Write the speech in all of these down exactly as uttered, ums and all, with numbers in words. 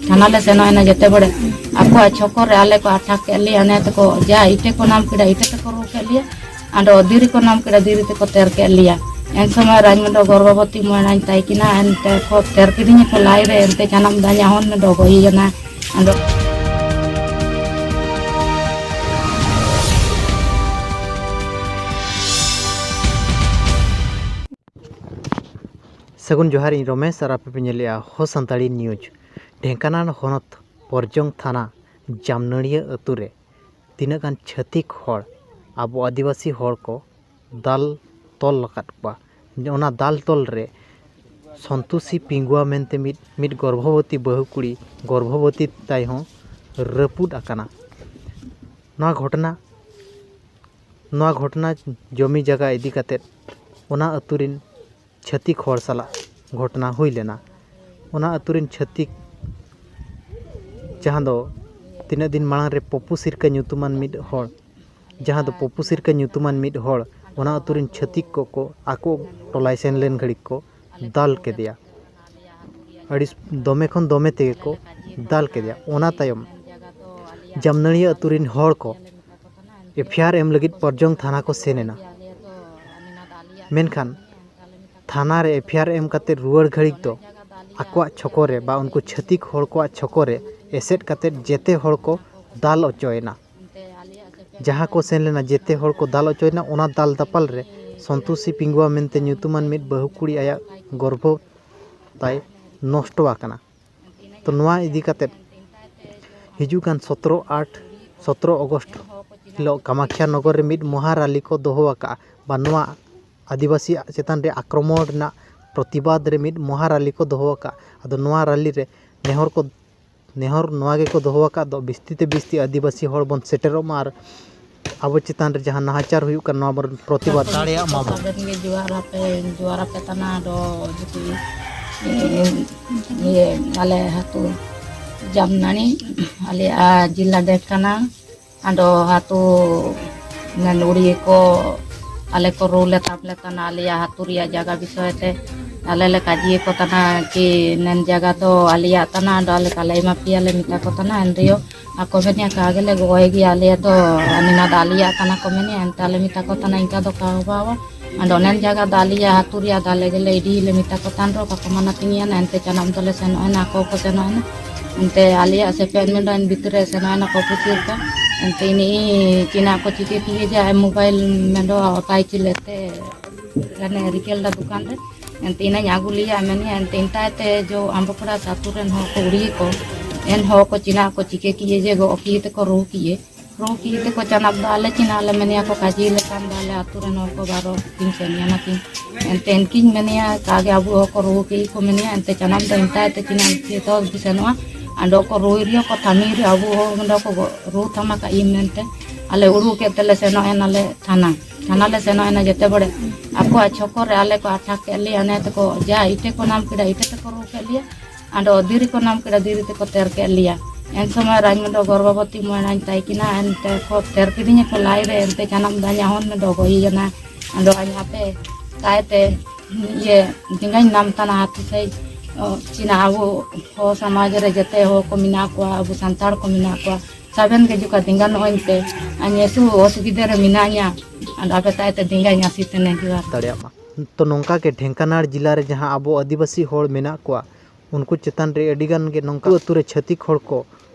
ᱛᱷᱟᱱᱟ ᱞᱮ ᱥᱮᱱᱚᱜ ᱮᱱᱟ ᱡᱮᱛᱮ ᱵᱮᱲᱮ ᱟᱠᱚᱣᱟᱜ ᱪᱷᱚᱠᱚ ᱨᱮ ᱟᱞᱮ ᱠᱚ ᱟᱴᱷᱟ ᱠᱮᱫ ᱞᱮᱭᱟ᱾ ᱚᱱᱮ ᱛᱮᱠᱚ ᱡᱟ ᱤᱴᱟᱹ ᱠᱚ ᱧᱟᱢ ᱠᱮᱫᱟ, ᱤᱴᱟᱹ ᱛᱮᱠᱚ ᱨᱩ ᱠᱮᱫ ᱞᱮᱭᱟ᱾ ᱟᱫᱚ ᱫᱷᱤᱨᱤ ᱠᱚ ᱧᱟᱢ ᱠᱮᱫᱟ, ᱫᱷᱤᱨᱤ ᱛᱮᱠᱚ ᱛᱮᱨ ᱠᱮᱫ ᱞᱮᱭᱟ᱾ ᱮᱱ ᱥᱚᱢᱚᱭ ᱨᱟᱡᱽ ᱢᱟᱰᱚ ᱜᱚᱨᱵᱷᱚᱵᱚᱛᱤ ᱢᱚᱭᱱᱟᱧ ᱛᱟᱭ ᱠᱤᱱᱟ, ᱮᱱᱛᱮ ᱠᱚ ᱛᱮᱨ ᱠᱤᱫᱤᱧᱟ ᱠᱚ ᱞᱟᱭ ᱨᱮ, ᱮᱱᱛᱮ ᱡᱟᱱᱟᱢ ᱫᱟᱧᱟ ᱦᱚᱸ ᱢᱟᱰᱚ ᱜᱚᱡ ᱮᱱᱟ᱾ ᱟᱫᱚ ᱥᱟᱹᱜᱩᱱ ᱡᱚᱦᱟᱨ, ᱤᱧ ᱨᱚᱢᱮᱥ ᱟᱨ ᱟᱯᱮ ᱯᱮ ᱧᱮᱞᱮᱜᱼᱟ ᱦᱚ ᱥᱟᱱᱛᱟᱲᱤ ᱱᱤᱭᱩᱡᱽ᱾ ᱰᱷᱮᱝᱠᱟᱱᱟᱞ ᱦᱚᱱᱚᱛ ᱯᱚᱨᱡᱚᱝ ᱛᱷᱟᱱᱟ ᱡᱟᱢᱱᱟᱹᱲᱤᱭᱟᱹ ᱟᱹᱛᱩ ᱨᱮ ᱛᱤᱱᱟᱹᱜ ᱜᱟᱱ ᱪᱷᱟᱹᱛᱤᱠ ᱦᱚᱲ ᱟᱵᱚ ᱟᱹᱫᱤᱵᱟᱹᱥᱤ ᱦᱚᱲ ᱠᱚ ᱫᱟᱞ ᱛᱚᱞ ᱟᱠᱟᱫ ᱠᱚᱣᱟ᱾ ᱚᱱᱟ ᱫᱟᱞ ᱛᱚᱞ ᱨᱮ ᱥᱚᱱᱛᱳᱥᱤ ᱯᱤᱝᱜᱩᱣᱟ ᱢᱮᱱᱛᱮ ᱢᱤᱫ, ᱢᱤᱫ ᱜᱚᱨᱵᱷᱚᱵᱚᱛᱤ ᱵᱟᱹᱦᱩ ᱠᱩᱲᱤ ᱜᱚᱨᱵᱷᱚᱵᱚᱛᱤ ᱛᱟᱭ ᱦᱚᱸ ᱨᱟᱹᱯᱩᱫ ᱟᱠᱟᱱᱟ᱾ ᱱᱚᱣᱟ ᱜᱷᱚᱴᱚᱱᱟ, ᱱᱚᱣᱟ ᱜᱷᱚᱴᱚᱱᱟ ᱡᱚᱢᱤ ᱡᱟᱭᱜᱟ ᱤᱫᱤ ᱠᱟᱛᱮᱫ ᱚᱱᱟ ᱟᱹᱛᱩ ᱨᱤᱱ ᱪᱷᱟᱹᱛᱤᱠ ᱦᱚᱲ ᱥᱟᱞᱟᱜ ᱜᱷᱚᱴᱚᱱᱟ ᱦᱩᱭ ᱞᱮᱱᱟ᱾ ᱚᱱᱟ ᱟᱹᱛᱩ ᱨᱤᱱ ᱪᱷᱟᱹᱛᱤᱠ, ᱡᱟᱦᱟᱸ ᱫᱚ ᱛᱤᱱᱟᱹᱜ ᱫᱤᱱ ᱢᱟᱲᱟᱝ ᱨᱮ ᱯᱚᱯᱩ ᱥᱤᱨᱠᱟᱹ ᱧᱩᱛᱩᱢᱟᱱ ᱢᱤᱫ ᱦᱚᱲ, ᱡᱟᱦᱟᱸ ᱫᱚ ᱯᱚᱯᱩ ᱥᱤᱨᱠᱟᱹ ᱧᱩᱛᱩᱢᱟᱱ ᱢᱤᱫ ᱦᱚᱲ, ᱚᱱᱟ ᱟᱹᱛᱩ ᱨᱤᱱ ᱪᱷᱟᱹᱛᱤᱠ ᱠᱚᱠᱚ ᱟᱠᱚ ᱴᱚᱞᱟᱭ ᱥᱮᱱ ᱞᱮᱱ ᱜᱷᱟᱹᱲᱤᱡ ᱠᱚ ᱫᱟᱞ ᱠᱮᱫᱮᱭᱟ᱾ ᱟᱹᱰᱤ ᱫᱚᱢᱮ ᱠᱷᱚᱱ ᱫᱚᱢᱮ ᱛᱮᱜᱮ ᱠᱚ ᱫᱟᱞ ᱠᱮᱫᱮᱭᱟ᱾ ᱚᱱᱟ ᱛᱟᱭᱚᱢ ᱡᱟᱢᱱᱟᱹᱲᱤᱭᱟᱹ ᱟᱹᱛᱩ ᱨᱤᱱ ᱦᱚᱲ ᱠᱚ ᱮᱯᱷ ᱟᱭ ᱟᱨ ᱮᱢ ᱞᱟᱹᱜᱤᱫ ᱯᱚᱨᱡᱚᱝ ᱛᱷᱟᱱᱟ ᱠᱚ ᱥᱮᱱ ᱮᱱᱟ᱾ ᱢᱮᱱᱠᱷᱟᱱ ᱛᱷᱟᱱᱟ ᱨᱮ ᱮᱯᱷ ᱟᱭ ᱟᱨ ᱮᱢ ᱠᱟᱛᱮ ᱨᱩᱣᱟᱹᱲ ᱜᱷᱟᱹᱲᱤᱡ ᱫᱚ ᱟᱠᱚᱣᱟᱜ ᱪᱷᱚᱠᱚ ᱨᱮ ᱵᱟ ᱩᱱᱠᱩ ᱪᱷᱟᱹᱛᱤᱠ ᱦᱚᱲ ᱠᱚᱣᱟᱜ ᱪᱷᱚᱠᱚ ᱨᱮ ᱮᱥᱮᱫ ᱠᱟᱛᱮ ᱡᱮᱛᱮ ᱦᱚᱲ ᱠᱚ ᱫᱟᱞ ᱚᱪᱚᱭᱮᱱᱟ᱾ ᱡᱟᱦᱟᱸ ᱠᱚ ᱥᱮᱱ ᱞᱮᱱᱟ ᱡᱮᱛᱮ ᱦᱚᱲ ᱠᱚ ᱫᱟᱞ ᱚᱪᱚᱭᱮᱱᱟ᱾ ᱚᱱᱟ ᱫᱟᱞ ᱫᱟᱯᱟᱞ ᱨᱮ ᱥᱚᱱᱛᱳᱥᱤ ᱯᱤᱝᱜᱩᱣᱟ ᱢᱮᱱᱛᱮ ᱧᱩᱛᱩᱢᱟᱱ ᱢᱤᱫ ᱵᱟᱹᱦᱩ ᱠᱩᱲᱤ ᱟᱭᱟᱜ ᱜᱚᱨᱵᱷᱚ ᱛᱟᱭ ᱱᱚᱥᱴᱚ ᱟᱠᱟᱱᱟ᱾ ᱛᱚ ᱱᱚᱣᱟ ᱤᱫᱤ ᱠᱟᱛᱮ ᱦᱤᱡᱩᱜ ᱠᱟᱱ ᱥᱚᱛᱨᱚ ᱟᱴ, ᱥᱚᱛᱨᱚ ᱚᱜᱚᱥᱴ ᱦᱤᱞᱳᱜ ᱠᱟᱢᱟᱠᱷᱭᱟ ᱱᱚᱜᱚᱨ ᱨᱮ ᱢᱤᱫ ᱢᱚᱦᱟ ᱨᱟᱞᱤ ᱠᱚ ᱫᱚᱦᱚ ᱟᱠᱟᱫᱼᱟ, ᱵᱟ ᱱᱚᱣᱟ ᱟᱹᱫᱤᱵᱟᱹᱥᱤ ᱪᱮᱛᱟᱱ ᱨᱮ ᱟᱠᱨᱚᱢᱚᱱ ᱨᱮᱱᱟᱜ ᱯᱨᱚᱛᱤᱵᱟᱫ ᱨᱮ ᱢᱤᱫ ᱢᱚᱦᱟ ᱨᱟᱞᱤ ᱠᱚ ᱫᱚᱦᱚ ᱟᱠᱟᱫᱼᱟ᱾ ᱟᱫᱚ ᱱᱚᱣᱟ ᱨᱟᱞᱤ ᱨᱮ ᱱᱮᱦᱚᱨ ᱠᱚ, ᱱᱮᱦᱚᱨ ᱱᱚᱣᱟ ᱜᱮᱠᱚ ᱫᱚᱦᱚ ᱟᱠᱟᱫ ᱫᱚ, ᱵᱤᱥᱛᱤ ᱛᱮ ᱵᱤᱥᱛᱤ ᱟᱹᱫᱤᱵᱟᱹᱥᱤ ᱦᱚᱲ ᱵᱚᱱ ᱥᱮᱴᱮᱨᱚᱜ ᱢᱟ ᱟᱨ ᱟᱵᱚ ᱪᱮᱛᱟᱱ ᱨᱮ ᱡᱟᱦᱟᱸ ᱱᱟᱦᱟᱪᱟᱨ ᱦᱩᱭᱩᱜ ᱠᱟᱱᱟ, ᱱᱚᱣᱟ ᱵᱚᱱ ᱯᱨᱚᱛᱤᱵᱟᱫ ᱫᱟᱲᱮᱭᱟᱜ ᱢᱟ ᱵᱚᱱ᱾ ᱟᱵᱮᱱ ᱜᱮ ᱡᱚᱦᱟᱨ ᱟᱯᱮ, ᱡᱚᱦᱟᱨ ᱟᱯᱮ ᱠᱟᱱᱟ᱾ ᱟᱫᱚ ᱡᱩᱫᱤ, ᱤᱭᱟᱹ, ᱟᱞᱮ ᱟᱹᱛᱩ ᱡᱟᱢᱱᱟᱲᱤ, ᱟᱞᱮᱭᱟᱜ ᱡᱤᱞᱟ ᱰᱮᱠ ᱠᱟᱱᱟ᱾ ᱟᱫᱚ ᱟᱹᱛᱩ ᱱᱩᱲᱤ ᱠᱚ ᱟᱞᱮ ᱠᱚ ᱨᱩ ᱞᱮ ᱛᱟᱵ ᱞᱮ ᱠᱟᱱᱟ, ᱟᱞᱮᱭᱟᱜ ᱟᱹᱛᱩ ᱨᱮᱭᱟᱜ ᱡᱟᱭᱜᱟ ᱵᱤᱥᱚᱭ ᱛᱮ᱾ ᱟᱞᱮ ᱞᱮ ᱠᱟᱡᱤᱭᱟᱠᱚ ᱛᱟᱱᱟ ᱠᱤ ᱱᱮᱱ ᱡᱟᱭᱜᱟ ᱫᱚ ᱟᱞᱮᱭᱟᱜ ᱛᱟᱱᱟ, ᱟᱫᱚ ᱟᱞᱮ ᱠᱟᱞᱮ ᱮᱢᱟ ᱯᱮᱭᱟ ᱞᱮ ᱢᱮᱛᱟ ᱠᱚ ᱛᱟᱱᱟ, ᱮᱱ ᱨᱮᱦᱚᱸ ᱟᱠᱚ ᱢᱮᱱᱮᱫᱼᱟ ᱠᱟ ᱜᱮᱞᱮ ᱜᱚᱜᱚᱭ ᱜᱮᱭᱟ, ᱟᱞᱮᱭᱟᱜ ᱫᱚ ᱱᱚᱣᱟ ᱫᱚ ᱟᱞᱮᱭᱟᱜ ᱛᱟᱱᱟ ᱠᱚ ᱢᱮᱱᱮᱫᱼᱟ᱾ ᱮᱱᱛᱮ ᱟᱞᱮ ᱢᱮᱛᱟ ᱠᱚ ᱛᱟᱱᱟ ᱤᱱᱠᱟ ᱫᱚ ᱠᱟ ᱦᱚᱸ ᱵᱟᱵᱟ, ᱟᱫᱚ ᱱᱮᱱ ᱡᱟᱭᱜᱟ ᱫᱚ ᱟᱞᱮᱭᱟᱜ ᱟᱹᱛᱩ ᱨᱮᱭᱟᱜ ᱫᱚ ᱟᱞᱮ ᱜᱮᱞᱮ ᱤᱫᱤᱭ ᱞᱮ ᱢᱮᱛᱟ ᱠᱚ ᱛᱟᱱ ᱨᱮᱦᱚᱸ ᱵᱟᱠᱚ ᱢᱟᱱᱟ ᱛᱤᱧ ᱮᱱᱟ᱾ ᱮᱱᱛᱮ ᱪᱟᱱᱟᱢ ᱫᱚᱞᱮ ᱥᱮᱱᱚᱜ ᱮᱱᱟ, ᱟᱠᱚ ᱦᱚᱸᱠᱚ ᱥᱮᱱᱚᱜ ᱮᱱᱟ᱾ ᱮᱱᱛᱮ ᱟᱞᱮᱭᱟᱜ ᱥᱮᱯᱮᱫ ᱢᱮᱱᱫᱚ ᱮᱱ ᱵᱷᱤᱛᱨᱤ ᱨᱮ ᱥᱮᱱᱚᱜ ᱮᱱᱟ ᱠᱚ ᱯᱩᱛᱷᱤ ᱨᱮ᱾ ᱮᱱᱛᱮ ᱤᱱᱟᱹ ᱪᱮᱱᱟᱜ ᱠᱚ ᱪᱤᱠᱟᱹ ᱠᱤᱭᱟᱹ ᱡᱮ ᱟᱡ ᱢᱳᱵᱟᱭᱤᱞ ᱢᱮᱱᱫᱚ ᱚᱛᱟᱭ ᱪᱤᱞᱮ ᱛᱮ ᱦᱟᱱᱮ ᱨᱤᱠᱮᱞ ᱫᱟ ᱫᱚᱠᱟᱱ ᱨᱮ᱾ ᱮᱱᱛᱮ ᱤᱱᱟᱹᱧ ᱟᱹᱜᱩ ᱞᱮᱭᱟ, ᱢᱮᱱᱮᱭᱟ ᱮᱱᱛᱮ ᱤᱱᱛᱟᱭ ᱛᱮ ᱡᱚ ᱟᱢᱵᱚᱠᱲᱟ ᱥᱮ ᱟᱹᱛᱩ ᱨᱮᱱ ᱦᱚᱲ ᱠᱚ ᱩᱲᱤᱭᱮ ᱠᱚ, ᱮᱱ ᱦᱚᱲ ᱠᱚ ᱪᱮᱱᱟᱜ ᱠᱚ ᱪᱤᱠᱟᱹ ᱠᱤᱭᱟᱹ ᱡᱮ ᱜᱚ ᱚᱠᱤᱭᱮ ᱛᱮᱠᱚ ᱨᱩ ᱠᱤᱭᱟᱹ᱾ ᱨᱩ ᱠᱤᱭᱟᱹ ᱛᱮᱠᱚ ᱪᱟᱱᱟᱵ ᱫᱟ ᱟᱞᱮ ᱪᱮᱱᱟᱜ ᱞᱮ ᱢᱮᱱᱮᱭᱟ ᱠᱚ ᱠᱟᱡᱤ ᱞᱮᱠᱟᱱ ᱫᱟ ᱟᱞᱮ ᱟᱹᱛᱩ ᱨᱮᱱ ᱦᱚᱲ ᱠᱚ ᱵᱟᱨᱚ ᱠᱤᱱ ᱥᱮᱱ ᱮᱱᱟ ᱠᱤᱱ᱾ ᱮᱱᱛᱮ ᱮᱱᱠᱤᱱ ᱢᱮᱱᱮᱭᱟ ᱠᱟᱜᱮ ᱟᱵᱚ ᱦᱚᱸ ᱠᱚ ᱨᱩ ᱠᱤᱭᱟᱹ ᱠᱚ ᱢᱮᱱᱮᱭᱟ, ᱮᱱᱛᱮ ᱪᱟᱱᱟᱵ ᱫᱟ ᱤᱱᱛᱟᱭ ᱛᱮ ᱪᱮᱱᱟᱜ ᱡᱚᱛᱚ ᱦᱚᱲ ᱠᱚ ᱥᱮᱱᱚᱜᱼᱟ᱾ ᱟᱫᱚ ᱠᱚ ᱨᱩᱭ ᱨᱮᱭᱟ ᱠᱚ ᱛᱷᱟᱢᱤ ᱨᱮ ᱟᱵᱚ ᱦᱚᱸ ᱚᱸᱰᱮ ᱠᱚ ᱨᱩ ᱛᱷᱟᱢᱟ ᱠᱟᱜ ᱤᱧ ᱢᱮᱱᱛᱮ ᱟᱞᱮ ᱩᱲᱩ ᱠᱮᱫ ᱛᱮᱞᱮ ᱥᱮᱱᱚᱜ ᱮᱱᱟᱞᱮ ᱛᱷᱟᱱᱟ᱾ ᱛᱷᱟᱱᱟ ᱞᱮ ᱥᱮᱱᱚᱜ ᱮᱱᱟ ᱡᱮᱛᱮ ᱵᱟᱲᱮ ᱟᱠᱚᱣᱟᱜ ᱪᱷᱚᱠᱚ ᱨᱮ ᱟᱞᱮ ᱠᱚ ᱟᱴᱷᱟ ᱠᱮᱫ ᱞᱮᱭᱟ᱾ ᱚᱱᱮ ᱛᱮᱠᱚ ᱡᱟ ᱤᱴᱟᱹ ᱠᱚ ᱧᱟᱢ ᱠᱮᱫᱟ, ᱤᱴᱟᱹ ᱛᱮᱠᱚ ᱨᱩ ᱠᱮᱫ ᱞᱮᱭᱟ᱾ ᱟᱫᱚ ᱫᱷᱤᱨᱤ ᱠᱚ ᱧᱟᱢ ᱠᱮᱫᱟ, ᱫᱷᱤᱨᱤ ᱛᱮᱠᱚ ᱛᱮᱨ ᱠᱮᱫ ᱞᱮᱭᱟ᱾ ᱮᱱ ᱥᱚᱢᱚᱭ ᱨᱟᱡᱽ ᱢᱟᱰᱚ ᱜᱚᱨᱵᱷᱚᱵᱚᱛᱤ ᱢᱚᱭᱱᱟᱧ ᱛᱟᱭ ᱠᱤᱱᱟ, ᱮᱱᱛᱮ ᱠᱚ ᱛᱮᱨ ᱠᱤᱫᱤᱧᱟ ᱠᱚ ᱞᱟᱭ ᱨᱮ, ᱮᱱᱛᱮ ᱪᱟᱱᱟᱢ ᱫᱟᱧ ᱟᱦᱚᱱ ᱢᱮ ᱫᱚ ᱜᱚᱭ ᱠᱟᱱᱟ᱾ ᱟᱫᱚ ᱟᱧ ᱦᱟᱯᱮ ᱛᱟᱭ ᱛᱮ ᱤᱭᱟᱹ ᱡᱮᱸᱜᱟᱧ ᱱᱟᱢ ᱛᱟᱱᱟ ᱦᱟᱛᱤ ᱥᱟᱹᱭ ᱪᱤᱱᱟ ᱟᱵᱚ ᱦᱚᱲ ᱥᱚᱢᱟᱡᱽ ᱨᱮ ᱡᱮᱛᱮ ᱦᱚᱲ ᱠᱚ ᱢᱮᱱᱟᱜ ᱠᱚᱣᱟ, ᱟᱵᱚ ᱥᱟᱱᱛᱟᱲ ᱠᱚ ᱢᱮᱱᱟᱜ ᱠᱚᱣᱟ, ᱥᱟᱵᱮᱱ ᱜᱮ ᱡᱚᱠᱷᱟ ᱫᱮᱸᱜᱟ ᱱᱚᱜᱼᱚᱭ ᱯᱮ, ᱟᱨ ᱱᱮᱥᱩ ᱚᱥᱩᱵᱤᱫᱷᱟ ᱨᱮ ᱢᱮᱱᱟᱧᱟ, ᱟᱨ ᱟᱯᱮ ᱛᱟᱭ ᱛᱮ ᱫᱮᱸᱜᱟᱧ ᱟᱥᱤ ᱛᱮᱱᱮ ᱡᱚᱦᱟᱨ᱾ ᱫᱟᱲᱮᱭᱟᱜ ᱢᱟ᱾ ᱛᱚ ᱱᱚᱝᱠᱟ ᱜᱮ ᱰᱷᱮᱝᱠᱟᱱᱟᱲ ᱡᱤᱞᱟ ᱨᱮ ᱡᱟᱦᱟᱸ ᱟᱵᱚ ᱟᱹᱫᱤᱵᱟᱹᱥᱤ ᱦᱚᱲ ᱢᱮᱱᱟᱜ ᱠᱚᱣᱟ, ᱩᱱᱠᱩ ᱪᱮᱛᱟᱱ ᱨᱮ ᱟᱹᱰᱤ ᱜᱟᱱ ᱜᱮ ᱱᱚᱝᱠᱟ ᱟᱹᱛᱩ ᱨᱮ ᱪᱷᱟᱹᱛᱤᱠ ᱦᱚᱲ ᱠᱚ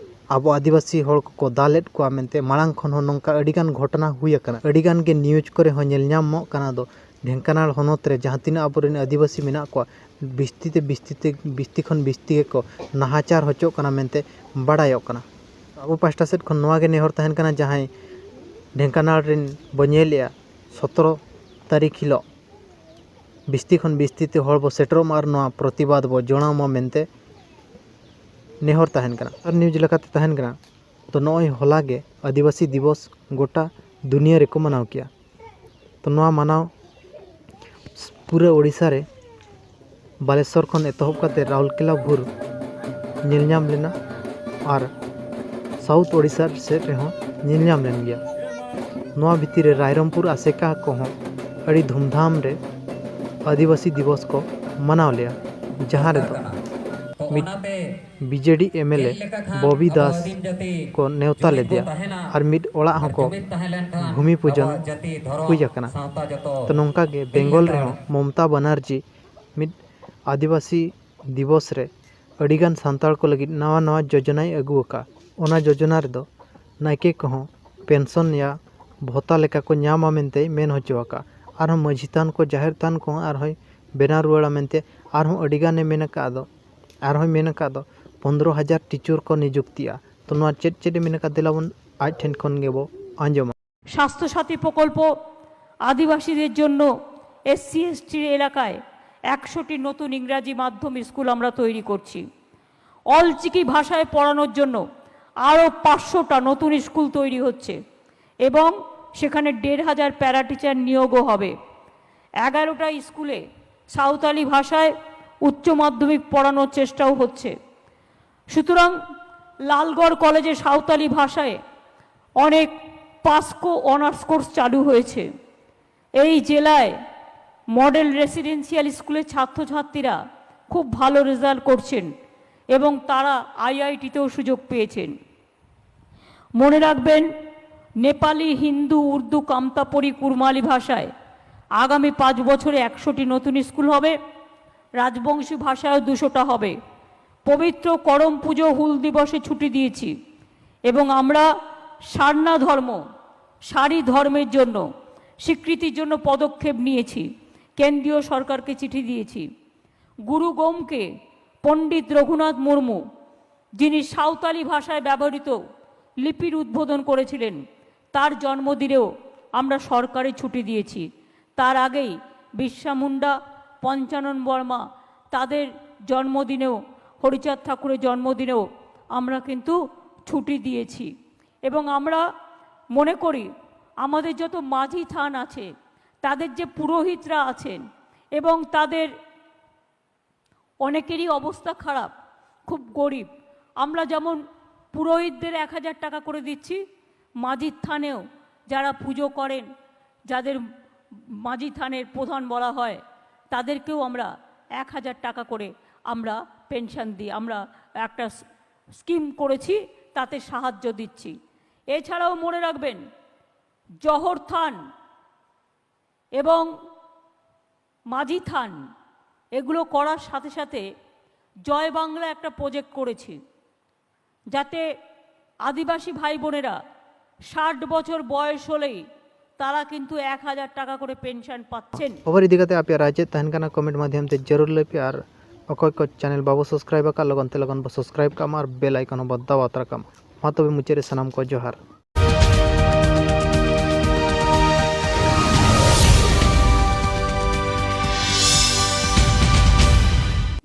ᱟᱵᱚ ᱟᱹᱫᱤᱵᱟᱹᱥᱤ ᱦᱚᱲ ᱠᱚᱠᱚ ᱫᱟᱞᱮᱫ ᱠᱚᱣᱟ ᱢᱮᱱᱛᱮ ᱢᱟᱲᱟᱝ ᱠᱷᱚᱱ ᱦᱚᱸ ᱱᱚᱝᱠᱟ ᱟᱹᱰᱤ ᱜᱟᱱ ᱜᱷᱚᱴᱚᱱᱟ ᱦᱩᱭ ᱟᱠᱟᱱᱟ᱾ ᱟᱹᱰᱤ ᱜᱟᱱ ᱜᱮ ᱱᱤᱭᱩᱡᱽ ᱠᱚᱨᱮ ᱦᱚᱸ ᱧᱮᱞ ᱧᱟᱢᱚᱜ ᱠᱟᱱᱟ᱾ ᱫᱚ ᱰᱷᱮᱝᱠᱟᱱᱟᱲ ᱦᱚᱱᱚᱛ ᱨᱮ ᱡᱟᱦᱟᱸ ᱛᱤᱱᱟᱹᱜ ᱟᱵᱚᱨᱮᱱ ᱟᱹᱫᱤᱵᱟᱹᱥᱤ ᱢᱮᱱᱟᱜ ᱠᱚᱣᱟ, ᱵᱤᱥᱛᱤ ᱛᱮ ᱵᱤᱥᱛᱤ ᱛᱮ ᱵᱤᱥᱛᱤ ᱠᱷᱚᱱ ᱵᱤᱥᱛᱤ ᱜᱮᱠᱚ ᱱᱟᱦᱟᱪᱟᱨ ᱦᱚᱪᱚᱜ ᱠᱟᱱᱟ ᱢᱮᱱᱛᱮ ᱵᱟᱲᱟᱭᱚᱜ ᱠᱟᱱᱟ᱾ ᱟᱵᱚ ᱯᱟᱦᱴᱟ ᱥᱮᱫ ᱠᱷᱚᱱ ᱱᱚᱣᱟ ᱜᱮ ᱱᱮᱦᱚᱨ ᱛᱟᱦᱮᱱ ᱠᱟᱱᱟ, ᱡᱟᱦᱟᱸᱭ ᱰᱷᱮᱝᱠᱟᱱᱟᱲ ᱨᱮᱱ ᱵᱚ ᱧᱮᱞᱮᱜᱼᱟ, ᱥᱚᱛᱨᱚ ᱛᱟᱹᱨᱤᱠᱷ ᱦᱤᱞᱳᱜ ᱵᱤᱥᱛᱤ ᱠᱷᱚᱱ ᱵᱤᱥᱛᱤ ᱛᱮ ᱦᱚᱲ ᱵᱚ ᱥᱮᱴᱮᱨᱚᱜ ᱢᱟ ᱟᱨ ᱱᱚᱣᱟ ᱯᱨᱚᱛᱤᱵᱟᱫᱽ ᱵᱚ ᱡᱚᱲᱟᱣ ᱢᱟ ᱢᱮᱱᱛᱮ ᱱᱮᱦᱚᱨ ᱛᱟᱦᱮᱱ ᱠᱟᱱᱟ᱾ ᱟᱨ ᱱᱤᱭᱩᱡᱽ ᱞᱮᱠᱟᱛᱮ ᱛᱟᱦᱮᱱ ᱠᱟᱱᱟ, ᱛᱚ ᱱᱚᱜᱼᱚᱭ ᱦᱚᱞᱟ ᱜᱮ ᱟᱹᱫᱤᱵᱟᱹᱥᱤ ᱫᱤᱵᱚᱥ ᱜᱚᱴᱟ ᱫᱩᱱᱤᱭᱟᱹ ᱨᱮᱠᱚ ᱢᱟᱱᱟᱣ ᱠᱮᱜᱼᱟ᱾ ᱛᱚ ᱱᱚᱣᱟ ᱢᱟᱱᱟᱣ ᱯᱩᱨᱟᱹ ᱳᱰᱤᱥᱟ ᱨᱮ ᱵᱟᱞᱮᱥᱚᱨ ᱠᱷᱚᱱ ᱮᱛᱚᱦᱚᱵ ᱠᱟᱛᱮ ᱨᱟᱩᱨᱠᱮᱞᱟ ᱵᱷᱳᱨ ᱧᱮᱞ ᱧᱟᱢ ᱞᱮᱱᱟ ᱟᱨ ᱥᱟᱣᱩᱛᱷ ᱳᱰᱤᱥᱟ ᱥᱮᱫ ᱨᱮᱦᱚᱸ ᱧᱮᱞ ᱧᱟᱢ ᱞᱮᱱ ᱜᱮᱭᱟ᱾ ᱱᱚᱣᱟ ᱵᱷᱤᱛᱤᱨ ᱨᱮ ᱨᱟᱭᱨᱚᱝᱯᱩᱨ ᱟᱥᱮᱠᱟ ᱠᱚᱦᱚᱸ ᱟᱹᱰᱤ ᱫᱷᱩᱢᱫᱷᱟᱢ ᱨᱮ ᱟᱹᱫᱤᱵᱟᱹᱥᱤ ᱫᱤᱵᱚᱥ ᱠᱚ ᱢᱟᱱᱟᱣ ᱞᱮᱫᱼᱟ, ᱡᱟᱦᱟᱸ ᱨᱮᱫᱚ ᱢᱤᱫ ᱵᱤᱡᱮᱰᱤ ᱮᱢᱮᱞᱮ ᱵᱚᱵᱤ ᱫᱟᱥ ᱠᱚ ᱱᱮᱣᱛᱟ ᱞᱮᱫᱮᱭᱟ ᱟᱨ ᱢᱤᱫ ᱚᱲᱟᱜ ᱦᱚᱸᱠᱚ ᱵᱷᱩᱢᱤ ᱯᱩᱡᱚᱱ ᱦᱩᱭ ᱟᱠᱟᱱᱟ᱾ ᱛᱚ, ᱱᱚᱝᱠᱟ ᱜᱮ ᱵᱮᱝᱜᱚᱞ ᱨᱮᱦᱚᱸ ᱢᱚᱢᱚᱛᱟ ᱵᱟᱱᱟᱨᱡᱤ ᱢᱤᱫ ᱟᱹᱫᱤᱵᱟᱹᱥᱤ ᱫᱤᱵᱚᱥ ᱨᱮ ᱟᱹᱰᱤᱜᱟᱱ ᱥᱟᱱᱛᱟᱲ ᱠᱚ ᱞᱟᱹᱜᱤᱫ ᱱᱟᱣᱟ ᱱᱟᱣᱟ ᱡᱳᱡᱚᱱᱟᱭ ᱟᱹᱜᱩ ᱟᱠᱟᱫᱼᱟ᱾ ᱚᱱᱟ ᱡᱳᱡᱚᱱᱟ ᱨᱮᱫᱚ ᱱᱟᱭᱠᱮ ᱠᱚᱦᱚᱸ ᱯᱮᱱᱥᱚᱱ ᱭᱟ ᱵᱷᱚᱛᱟ ᱞᱮᱠᱟ ᱠᱚ ᱧᱟᱢᱟ ᱢᱮᱱᱛᱮᱭ ᱢᱮᱱ ᱦᱚᱪᱚ ᱟᱠᱟᱫᱼᱟ᱾ ᱟᱨᱦᱚᱸ ᱢᱟᱹᱡᱷᱤ ᱛᱷᱟᱱ ᱠᱚ, ᱡᱟᱦᱮᱨ ᱛᱷᱟᱱ ᱠᱚᱦᱚᱸ ᱟᱨᱦᱚᱸᱭ ᱵᱮᱱᱟᱣ ᱨᱩᱣᱟᱹᱲᱟ ᱢᱮᱱᱛᱮ ᱟᱨᱦᱚᱸ ᱟᱹᱰᱤᱜᱟᱱᱮ ᱢᱮᱱ ᱟᱠᱟᱫ ᱫᱚ, ᱟᱨᱦᱚᱸᱭ ᱢᱮᱱ ᱟᱠᱟᱫ ᱫᱚ ᱯᱚᱱᱫᱽᱨᱚ ᱦᱟᱡᱟᱨ ᱴᱤᱪᱚᱨ ᱠᱚ ᱱᱤᱡᱩᱠᱛᱤᱜᱼᱟ᱾ ᱛᱚ, ᱱᱚᱣᱟ ᱪᱮᱫ ᱪᱮᱫ ᱮ ᱢᱮᱱ ᱟᱠᱟᱫ, ᱫᱮᱞᱟ ᱵᱚᱱ ᱟᱡ ᱴᱷᱮᱱ ᱠᱷᱚᱱ ᱜᱮᱵᱚ ᱟᱸᱡᱚᱢᱟ᱾ স্বাস্থ্যসাথী প্রকল্প, আদিবাসীদের জন্য এসসি এসটির এলাকায় একশোটি নতুন ইংরাজি মাধ্যম স্কুল আমরা তৈরি করছি। অলচিকি ভাষায় পড়ানোর জন্য আরও পাঁচশোটা নতুন স্কুল তৈরি হচ্ছে এবং সেখানে দেড় হাজার প্যারা টিচার নিয়োগও হবে। এগারোটা স্কুলে সাঁওতালি ভাষায় উচ্চ মাধ্যমিক পড়ানোর চেষ্টাও হচ্ছে। সুতরাং লালগড় কলেজে সাঁওতালি ভাষায় অনেক পাসকো অনার্স কোর্স চালু হয়েছে। এই জেলায় মডেল রেসিডেন্সিয়াল স্কুলের ছাত্রছাত্রীরা খুব ভালো রেজাল্ট করছেন এবং তারা আইআইটিতেও সুযোগ পেয়েছেন। মনে রাখবেন, নেপালি, হিন্দু, উর্দু, কামতাপুরি, কুড়মালি ভাষায় আগামী পাঁচ বছরে একশোটি নতুন স্কুল হবে, রাজবংশী ভাষায়ও দুশোটা হবে। পবিত্র করম পুজো, হুল দিবসে ছুটি দিয়েছি এবং আমরা সারনা ধর্ম, সারি ধর্মের জন্য স্বীকৃতির জন্য পদক্ষেপ নিয়েছি, কেন্দ্রীয় সরকারকে চিঠি দিয়েছি। গুরু গোমকে পণ্ডিত রঘুনাথ মুর্মু, যিনি সাঁওতালি ভাষায় ব্যবহৃত লিপির উদ্বোধন করেছিলেন, তার জন্মদিনেও আমরা সরকারি ছুটি দিয়েছি। তার আগেই বিরসা মুন্ডা, পঞ্চানন বর্মা, তাদের জন্মদিনেও, হরিচাঁদ ঠাকুরের জন্মদিনেও আমরা কিন্তু ছুটি দিয়েছি। এবং আমরা মনে করি, আমাদের যত মাঝি থান আছে, তাদের যে পুরোহিতরা আছেন এবং তাদের অনেকেরই অবস্থা খারাপ, খুব গরিব। আমরা যেমন পুরোহিতদের এক হাজার টাকা করে দিচ্ছি, মাঝির থানেও যারা পুজো করেন, যাদের মাঝি থানের প্রধান বলা হয়, তাদেরকেও আমরা এক হাজার টাকা করে আমরা পেনশন দিই, আমরা একটা স্কিম করেছি, তাতে সাহায্য দিচ্ছি। এছাড়াও মনে রাখবেন, জহর থান এবং মাঝি থান এগুলো করার সাথে সাথে জয় বাংলা একটা প্রজেক্ট করেছি, যাতে আদিবাসী ভাই বোনেরা ষাট বছর বয়স হলেই তারা কিন্তু এক হাজার টাকা করে পেনশন পাচ্ছেন। ᱠᱷᱚᱵᱚᱨ ᱤᱫᱤ ᱠᱟᱛᱮ ᱟᱯᱮᱭᱟᱜ ᱨᱟᱭ ᱪᱮᱫ ᱛᱟᱦᱮᱱ ᱠᱟᱱᱟ, ᱠᱚᱢᱮᱱᱴ ᱢᱟᱫᱽᱫᱷᱚᱢ ᱛᱮ ᱡᱟᱹᱨᱩᱲ ᱞᱟᱹᱭ ᱯᱮ᱾ ᱟᱨ ᱚᱠᱚᱭ ᱠᱚ ᱪᱮᱱᱮᱞ ᱵᱟᱵᱚ ᱥᱟᱵᱥᱠᱨᱟᱭᱤᱵ ᱟᱠᱟᱫ, ᱞᱚᱜᱚᱱ ᱛᱮ ᱞᱚᱜᱚᱱ ᱵᱚ ᱥᱟᱵᱥᱠᱨᱟᱭᱤᱵ ᱠᱟᱜ ᱢᱟ ᱟᱨ ᱵᱮᱞ ᱟᱭᱠᱚᱱ ᱦᱚᱸ ᱵᱚ ᱫᱟᱵᱟᱣ ᱛᱚᱨᱟ ᱠᱟᱜ ᱢᱟ᱾ ᱢᱟ ᱛᱚᱵᱮ ᱢᱩᱪᱟᱹᱫ ᱨᱮ ᱥᱟᱱᱟᱢ ᱠᱚ ᱡᱚᱦᱟᱨ᱾